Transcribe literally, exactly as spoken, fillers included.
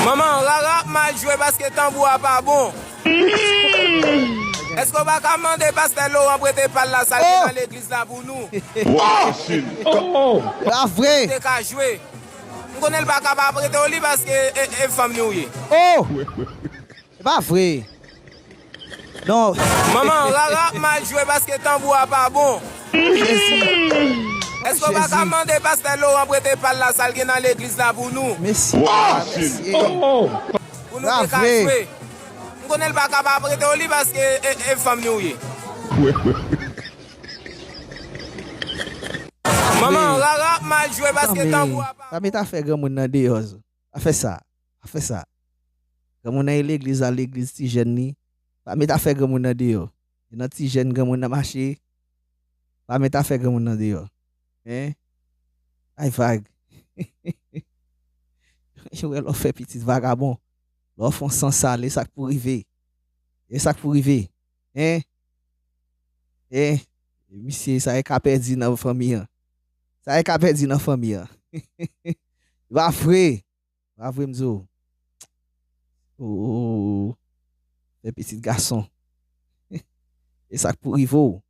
Manman, rara ap mal jwe paske tanbou a pa bon. Èske w pa ka mande pastè Laurent prete pa l la, sa l gen nan legliz la pou nou? Pa vre. Te ka jwe. M konnen l pa ka pa prete w li paske e, e fanm li w ye. Oh! E pa vre. Non. Manman, rara ap mal jwe paske tanbou a pa bon. Jezi. Èske w pa ka mande pastè Laurent prete pa l la, sa l gen nan legliz la pou nou? Mesye. Mesye. Pou nou te ka jwe. M konnen l pa ka pa prete w li paske e, e fanm li w ye. Manman, rara ap mal jwe paske tanbou a pa. Pa met afè granmoun nan deyò. Pa fè sa. Pa fè sa. Granmoun nan e legliz la, legliz ti jèn li. Pa met afè granmoun nan deyò. E nan ti jèn granmoun nan mache. Pa met afè granmoun nan deyò. Hein? Ay vag. Yo wè lè w fè pitit vagabon. Lè w fè yon san sal, e sa k pou rive. E sa k pou rive. Hein? Hein? Misye, sa e ka pèdi nan fanmi an. Sa e ka pèdi nan fanmi an. Pa vre. Pa vre m di w. Oh, fè pitit gason. E sa k pou rive w.